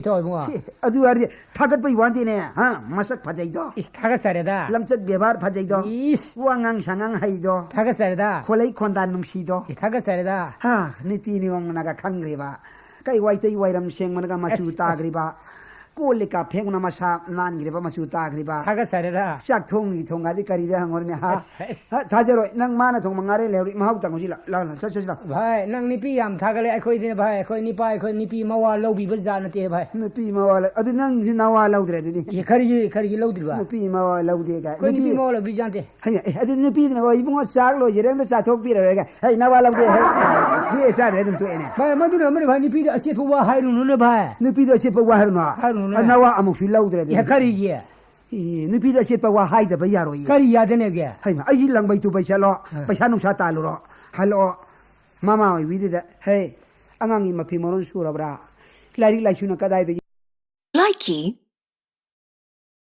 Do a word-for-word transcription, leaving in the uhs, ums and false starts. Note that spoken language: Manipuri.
ꯏꯇꯥꯎ ꯏꯕꯨꯡꯉꯣ꯫ ꯁꯤ, ꯑꯗꯨ ꯍꯥꯏꯔꯗꯤ ꯊꯥꯒꯠꯄꯩ ꯋꯥꯗꯤꯅꯦ, ꯍꯥ? ꯃꯁꯛ ꯐꯖꯩꯗꯣ꯫ ꯏꯁ, ꯊꯥꯒꯠꯆꯔꯦꯗ꯫ ꯂꯝꯆꯠ ꯕꯦꯕꯥꯔ ꯐꯖꯩꯗꯣ꯫ ꯏꯁ꯫ ꯋꯥꯉꯥꯡ ꯁꯉꯥꯡ ꯍꯩꯗꯣ꯫ ꯊꯥꯒꯠꯆꯔꯦꯗ꯫ ꯈꯣꯂꯩ ꯈꯣꯟꯗꯥ ꯅꯨꯡꯁꯤꯗꯣ꯫ ꯏꯁ, ꯊꯥꯒꯠꯆꯔꯦꯗ꯫ ꯍꯥ, ꯅꯤꯇꯤ ꯅꯤꯌꯣꯝꯅꯒ ꯈꯪꯈ꯭ꯔꯤꯕ꯫ ꯀꯩ ꯋꯥꯏꯇꯩ ꯋꯥꯏꯔꯝ ꯁꯦꯡꯕꯅꯒ ꯃꯆꯨ ꯑꯁ, ꯑꯁ꯫ ꯇꯥꯈ꯭ꯔꯤꯕ꯫ ꯀꯣꯜ ꯂꯤꯛꯀ ꯐꯦꯡꯕꯅ ꯃꯁꯥ ꯅꯥꯟꯈ꯭ꯔꯤꯕ, ꯃꯆꯨ ꯇꯥꯈ꯭ꯔꯤꯕ꯫ ꯊꯥꯒꯠꯆꯔꯦꯗ꯫ ꯆꯥꯛ ꯊꯣꯡꯉꯤ ꯊꯣꯡꯒꯗꯤ ꯀꯔꯤꯗ ꯍꯪꯉꯨꯔꯅꯦ, ꯍꯥ? ꯑꯁ, ꯑꯁ꯫ ꯍꯥ, ꯊꯥꯖꯔꯣꯏ꯫ ꯅꯪ ꯃꯥꯅ ꯊꯣꯡꯕ ꯉꯥꯔꯦ ꯂꯩꯍꯧꯔꯤ꯫ ꯃꯍꯥꯎ ꯇꯪꯉꯨꯁꯤ ꯂꯥꯎ, ꯂꯥꯎ, ꯂꯥꯎ, ꯆꯠ, ꯆꯠꯁꯤ ꯂꯥꯎ꯫ ꯚꯥꯏ, ꯅꯪ ꯅꯨꯄꯤ ꯌꯥꯝ ꯊꯥꯒꯠꯂꯦ꯫ ꯑꯩꯈꯣꯏꯗꯤꯅꯦ ꯚꯥꯏ, ꯑꯩꯈꯣꯏ ꯅꯤꯄꯥ, ꯑꯩꯈꯣꯏ ꯅꯨꯄꯤ ꯃꯋꯥ ꯂꯧꯕꯤꯕ ꯖꯥꯠ ꯅꯠꯇꯦ ꯚꯥꯏ꯫ ꯅꯨꯄꯤ ꯃꯋꯥ ꯂꯧ-, ꯑꯗꯨ ꯅꯪꯁꯨ ꯅꯋꯥ ꯂꯧꯗ꯭ꯔꯦ ꯑꯗꯨꯗꯤ꯫ ꯑꯦ, ꯀꯔꯤꯒꯤ, ꯀꯔꯤꯒꯤ ꯂꯧꯗ꯭ꯔꯤꯕ? ꯅꯨꯄꯤ ꯃꯋꯥ ꯂꯧꯗꯦ ꯀꯥꯏ꯫ ꯑꯩꯈꯣꯏ ꯅꯨꯄꯤ ꯅꯨꯄꯤ ꯃꯋꯥ ꯂꯧꯕꯤꯕ ꯖꯥꯠ ꯅꯠꯇꯦ꯫ ꯍꯩꯃꯥ, ꯑꯦ, ꯑꯗꯨ ꯅꯨꯄꯤꯗꯨꯅ, "ꯍꯣꯏ, ꯏꯕꯨꯡꯉꯣ, ꯆꯥꯛ ꯂꯣꯏꯖꯔꯦ, ꯑꯝꯇ ꯆꯥꯊꯣꯛꯄꯤꯔꯔꯣꯏꯒꯦ꯫ ꯍꯩ, ꯅꯋꯥ ꯂꯧꯗꯦ, ꯍꯩ", ꯊꯤꯑꯦ, ꯆꯥꯗ꯭ꯔꯦ, ꯑꯗꯨꯝ ꯇꯣꯛꯑꯦꯅꯦ꯫ ꯚꯥꯏ, ꯃꯗꯨꯅ ꯑꯃꯅꯤ ꯚꯥꯏ, ꯅꯨꯄꯤꯗ ꯑꯆꯦꯠꯄ ꯋꯥ ꯍꯥꯏꯔꯨꯅꯨꯅꯦ ꯚꯥꯏ꯫ ꯅꯨꯄꯤꯗ ꯑꯆꯦꯠꯄ ꯋꯥ ꯍꯥꯏꯔꯨꯅꯨ? ꯍꯥꯏꯔꯨꯅꯨꯅꯦ꯫ ꯑ, ꯅꯋꯥ ꯑꯃꯨꯛꯁꯨ ꯂꯧꯗ꯭ꯔꯦ ꯑꯗꯨꯗꯤ꯫ ꯑꯦ, ꯀꯔꯤꯒꯤ? ꯑꯦ, ꯅꯨꯄꯤꯗ ꯑꯆꯦꯠꯄ ꯋꯥ ꯍꯥꯏꯗꯕ ꯌꯥꯔꯣꯏꯌꯦ꯫ ꯀꯔꯤ ꯌꯥꯗꯅꯦꯒꯦ? ꯍꯩꯃꯥ, ꯑꯩꯒꯤ ꯂꯪꯕꯩ ꯇꯨꯕꯩ ꯆꯠꯂꯣ, ꯑ꯫ ꯄꯩꯁꯥ ꯅꯨꯡꯁꯥ ꯇꯥꯜꯂꯨꯔꯣ, ꯍꯜꯂꯛꯑꯣ꯫ ꯃꯃꯥ ꯑꯣꯏꯕꯤꯗꯨꯗ, "ꯍꯦ, ꯑꯉꯥꯡꯒꯤ ꯃꯐꯤ ꯃꯔꯣꯟ ꯁꯨꯔꯕ꯭ꯔꯥ? ꯂꯥꯏꯔꯤꯛ ꯂꯥꯏꯁꯨꯅ ꯀꯗꯥꯏꯗꯒꯤ?" Likey